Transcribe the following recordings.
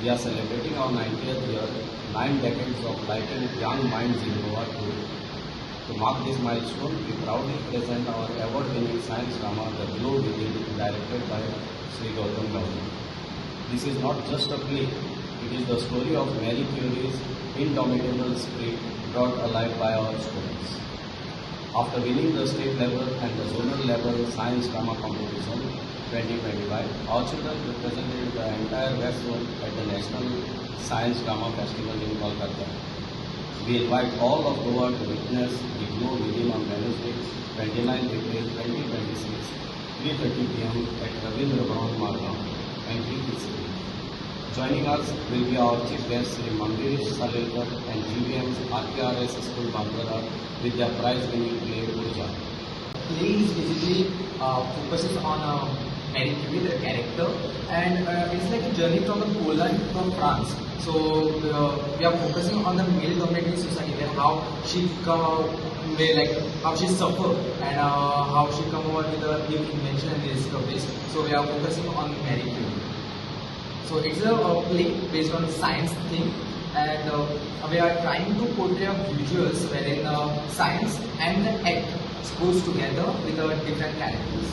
We are celebrating our 90th year, 9 decades of lighting young minds in Goa today. To mark this milestone, we proudly present our award-winning science drama, The Glow Within, directed by Sri Gautam Gauri. This is not just a play, it is the story of Marie Curie's indomitable spirit brought alive by our students. After winning the state level and the zonal level science drama competition 2025, our children represented the entire West Zone at the National Science Drama Festival in Kolkata. We invite all of Goa to witness The Glow Within on Wednesday, 29 April 2026, 3:30 p.m. at Ravindra Bhavan, Margao. Entry is free. Joining us will be our chief guest Sri Mangesh Salelkar and GVM's RKRS School, Bandra, with their prize-winning play Urja. Play is basically focuses on Marie Curie, the character, and it's like a journey from the Poland to France. So we are focusing on the male-dominated society, where how she come out, where like how she suffer and how she come out with a new invention and discoveries. So we are focusing on Marie Curie. So it's a play based on science theme, and we are trying to portray a visuals wherein science and the act goes together with different characters.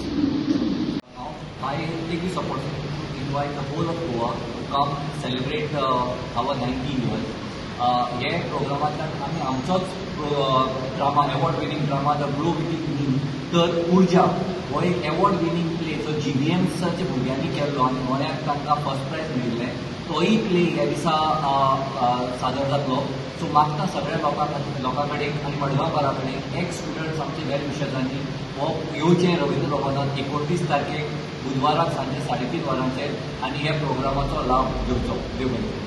Now, I take this opportunity to invite the whole of Goa to come celebrate our 19 years. हे प्रोग्रामांतल्यान आमी आमचोच drama, award winning drama The Glow Within, तर उर्जा हो एक award winning play जो जीव्हीएम्साच्या भुरग्यांनी केल्लो आनी गोंयांत तांकां फर्स्ट प्रायज मेळिल्लें, तोय प्ले ह्या दिसा सादर जातलो. सो मागता सगळ्या लोकां कडेन आनी मडगांवकारां कडेन, एक्स स्टुडंट्स, आमचे वेल विशर्सांनी हो येवचें रवींद्र भवनात 29 तारखेक बुधवाराक सांजे 3:30 वरांचेर आनी ह्या प्रोग्रामाचो लाभ घेवचो. देव बरें करूं.